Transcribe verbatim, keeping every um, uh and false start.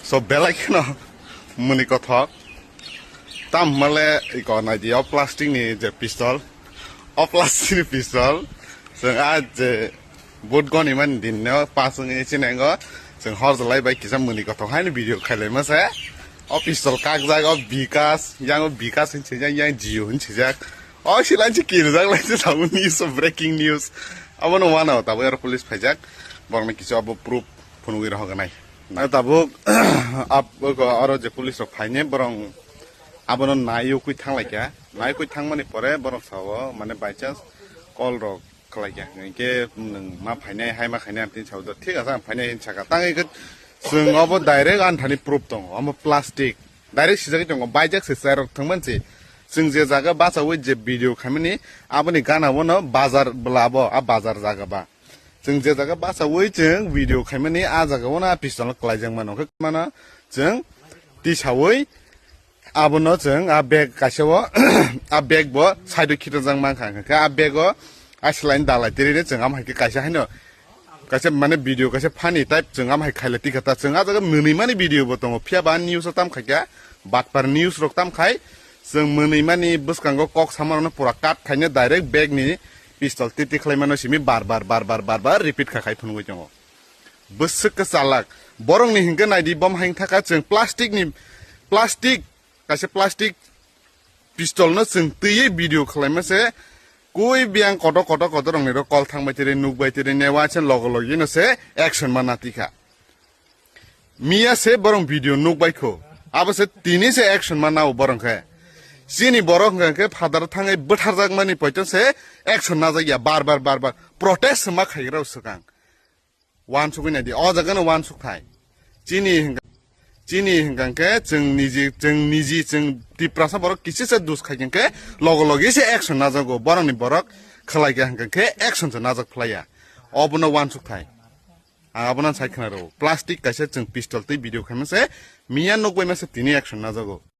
So belai kheno muni kothok. Tam hwnmale iko naidi o plastic ni je pistol. O plastic ni pistol. Chwng a je boot goni mani din no pas wngwi sinengo. Chwng hor jalai bai kisa muni kothok haino video khailai mase. O pistol kakjak o Bikas, yang o Bikas hin sijak, yang Jio hin sijak. O silan si kirjak lai se tabuk news o breaking news. Abono wana tabuk aro police phaijak. Borokno kisa obo proof phunugwi rohorganai. Na tabuk ab oko aro je police rok phaine borok abono naiyo kui thanglaikha. Nai kui thangmani pore borok sao mane by chance call rok khlaikha. Hinkhe nwng ma phainai hai ma khainai ang tin sao thik asa ang phainai hin saka. Tang ikhe chwng obo direct anthani proof tongo. Omo plastic. Direct sijagwi tongo, baijak se chair rok thwngmani se. Chwng je jaga bachawi je video khaimani, aboni gana bono bazar bwla abo, a bazar jaga ba. Chwng je jaga bachawi chwng video khaimani, a jaga bono a pistol no kwlaijak mano. Hwnkhe mano chwng tisawi abono chwng a bag kaisa o, a bag bo side o khitorjak mankha. Hwnkhe a bag o a selai ni dalai tiri chwng amo hai khe kaisa haino kaisa mane video kaisa funny type chwng am hai khaila tikha ta chwng a jaga mwnwi mani video bo tongo phiya ba news o tam khaikha batpar news rok tam khai chwng mwnwi mani bwskango kok sama rokno pura cut khaina direct bag ni pistol titi khlai mano simi bar bar bar bar bar bar repeat kha khai phunugwi tongo bwswk kwchalak borok ni hinkhe naidi bom hai thaka chwng plastic ni plastic kaisa plastic pistol no chwng twiwi video khlaima se kui biyang kotor kotor kotor rok ni ro call thang bai tiri nuk bai tiri ne waisa logo logi no se action ma natikha miya se borok video nuk bai kho abo se tini se action ma nao borok khe chini borok hwnkha khe phadar thangai bwtharjak mani poito se action najak ya bar bar bar bar protest ma khaigrao swkang Wansugwi naidi, o jaga no wansuk thai. Chini hwnkha, chini hwnkha khe chwng niji, chwng niji, chwng Tiprasa borok kisi se dus khai khe logo logi se action najago. Borok ni borok khlai khe hwnkha khe action se najak phlaiya. Obono wansuk thai. Ang abono sai khna rw. Plastic kaisa chwng pistol tei video khaima se miya nokbai ma se tini action najago.